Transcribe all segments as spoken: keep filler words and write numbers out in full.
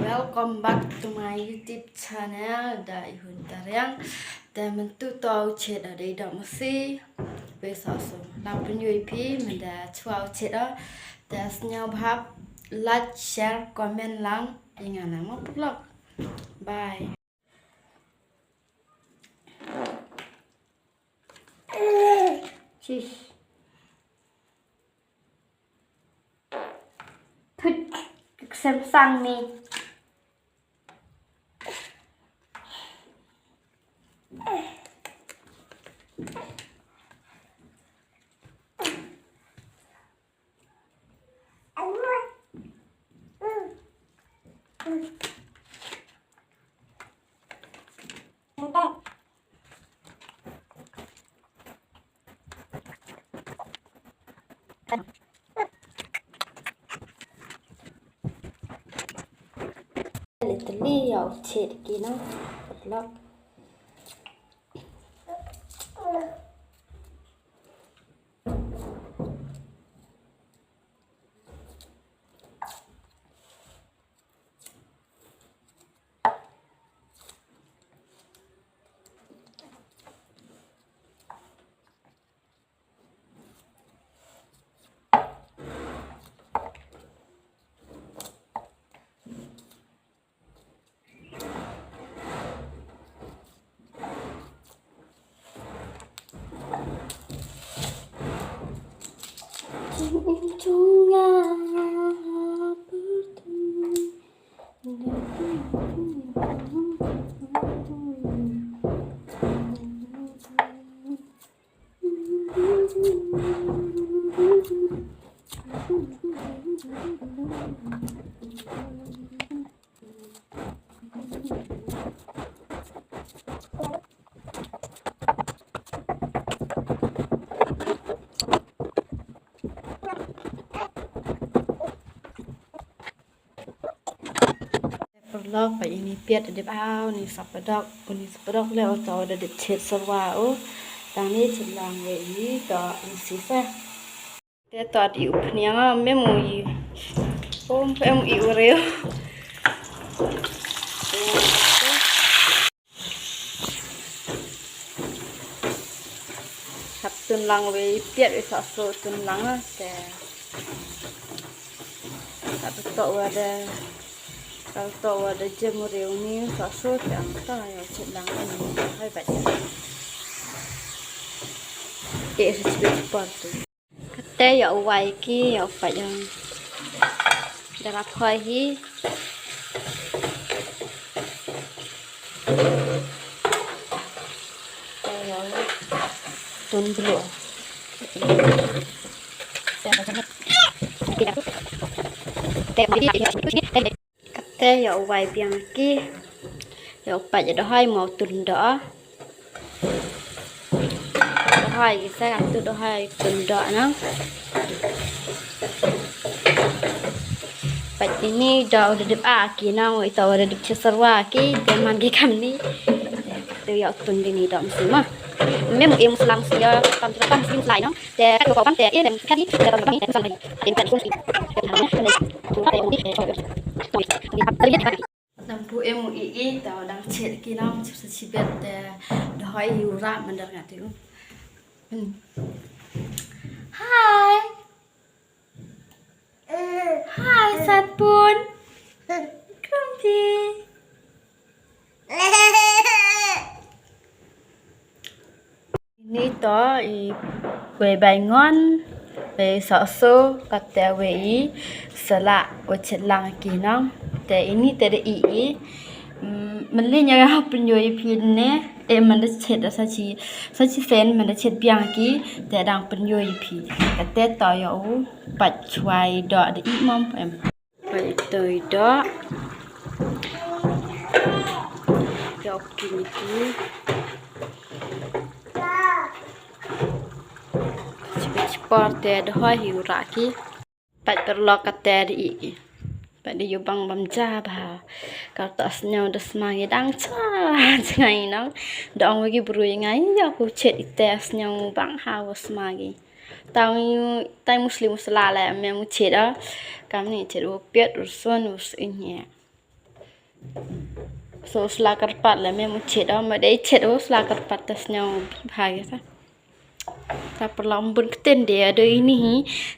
Welcome back to my YouTube channel, da i Hun Tariang. Te mynta to u chet da dei da masi. Be sa so. Lang pynjoi phi mynda chwa u chet da. Te sñiaw bha, like, share, comment lang. Ïa nga na mo vlog. Bye. Chish. Thut, ksem sang mi. Literally, ïa u chet ki na. Vlog. Paralok, ba ini piat da dep aw, ini sa pdok, ini sa pdok leh, uta u da dep chet syrwa u. Tang ini chet lang wei ini, to ini sisa. Te to ïa u pniang, mem u i. Om, em u i u reu. Hap tun lang wei piat wei sa so tun lang te. Hap to wa da, hap to wa da jem u reu ni sa so te ang ta ïa chet lang ni hai ba. Te sa chet pa tu. Kate ïa u wai ki, ïa u pait ïa. Da la phoi hi. Te ïa u tun bluh. Te ma di. Kate ïa u wai biang ki. Ïa u pait ïa dahoi mo tun doh. Dahoi ki sa katu dahoi tun doh nang. Pait ini da u da dep a ki nang, ita u da dep chet syrwa ki, te man ki kam ni. Te ïa u tun dini doh mesti ma. Mem u im slam sia tam tam mesti slai nang. Te kat ko kam te em kali te tam tam em sang lagi. Em kan kun si. Nam pu em u i i ta dang chet ki nam chet sa chibet te dahoi u ra mandar ngati u. Hai. Hai Satpun. Krum ti. Ini to i wei baingon, wei soso, kate wei i sala, wei chet lang ki nong. Te ini te de i i. Mm, meli nya pynjoi phi ne, e man de chet da sa chi, sa chi sen man de chet biang ki, te dang pynjoi phi. Kate to ïa u, pat chwai do de i mom em. Pait ito i doh. Ïa u kini ki. Chipor te dahoi hi u rah ki. Pait paralok kate da i ki. Pait da ïu bang bam ja bha. Kata sngew da sma ngi dang cha. Cha ngai nong. Da ong ki brui ngai ïa ku chet ite sngew bang ha u sma ngi. Tang yu, tang muslim musla la me mu chet a. Kam ni chet u piat u sun u sun nya. So sla kyrpad la me mu chet o, ma dei chet o sla kyrpad ta sñiaw bha ge sa. Ta paralok bun ktien de ado ini hi,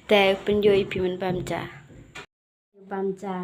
te pynjoi pi man bam ja. Bam ja.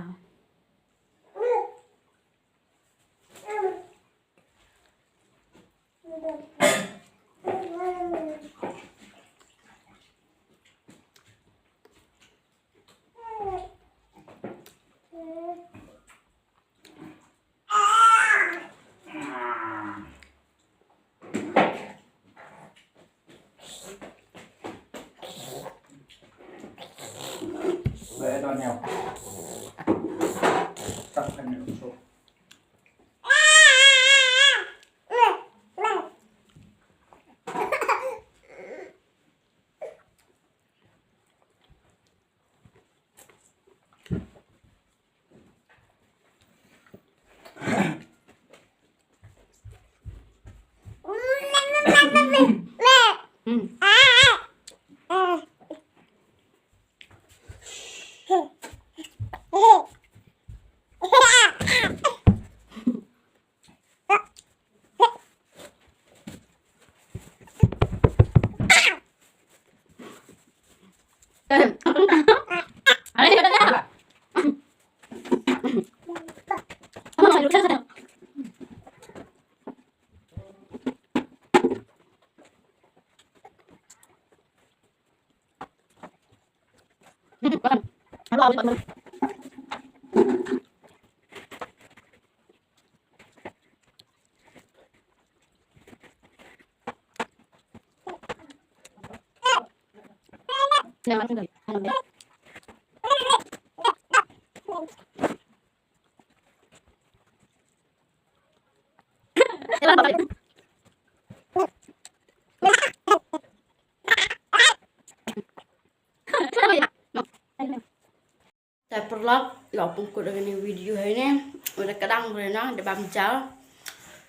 Te paralok, la pynkut ïa kane ka video hangne. Wat la ka dang bret na, da bam ja.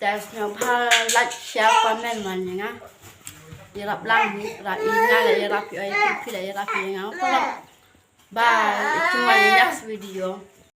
Te sngewbha like, share, comment man ïa nga. Ïarap lang hi, ïarap ïa nga, la ïarap ïa phi, phi la ïarap ïa nga. Paralok. Bye. Itu wan next video.